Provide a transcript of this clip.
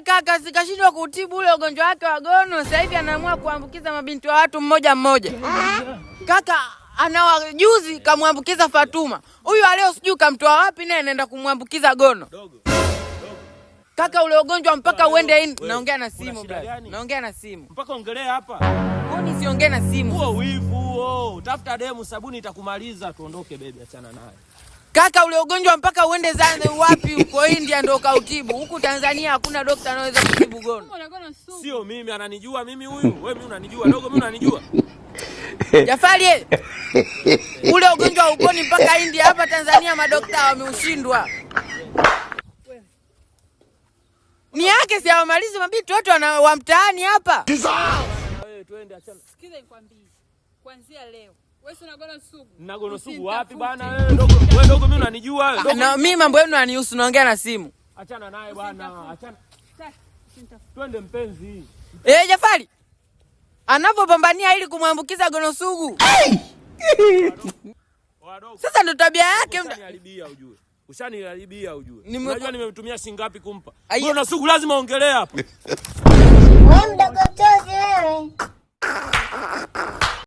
Kaka sikashindwa kutibu ule ugonjwa wake wa gono, sasa hivi anaamua kuambukiza mabinti wa watu mmoja mmoja. Kaka anawa juzi kamwambukiza Fatuma, huyu leo sijui kamtoa wapi, naye anaenda kumwambukiza gono. Kaka ule ugonjwa mpaka uende in. Naongea na simu brother, naongea na simu. Mpaka ongelea hapa. Kwani siongee na simu? Huo wivu huo. Tafuta demu, sabuni itakumaliza. Tuondoke baby, achana naye. Kaka ule ugonjwa mpaka uende Zanzibar wapi huko India ndo kautibu. Huku Tanzania hakuna daktari anaweza kutibu gono. Sio mimi, ananijua mimi huyu. Wewe mimi unanijua, dogo mimi unanijua. Jafari, ule ugonjwa uponi mpaka India, hapa Tanzania madokta wameushindwa. Ni yake si awamalizi mabinti watu wa mtaani hapa. Wewe twende, achana. Sikiza nikwambie. Kuanzia leo wewe una gono sugu. Na gono sugu wapi bwana wewe dogo? Wewe dogo mimi unanijua wewe. Na mimi mambo yenu yanihusu, naongea na simu. Achana naye bwana, achana. Twende mpenzi. Jafari. Anapopambania ili kumwambukiza gono sugu. Sasa ndo tabia yake. Ushaniharibia ujue. Ushaniharibia ujue. Unajua nimemtumia shilingi ngapi kumpa? Gono sugu lazima ongelea hapa. Wewe mdogo tozi wewe.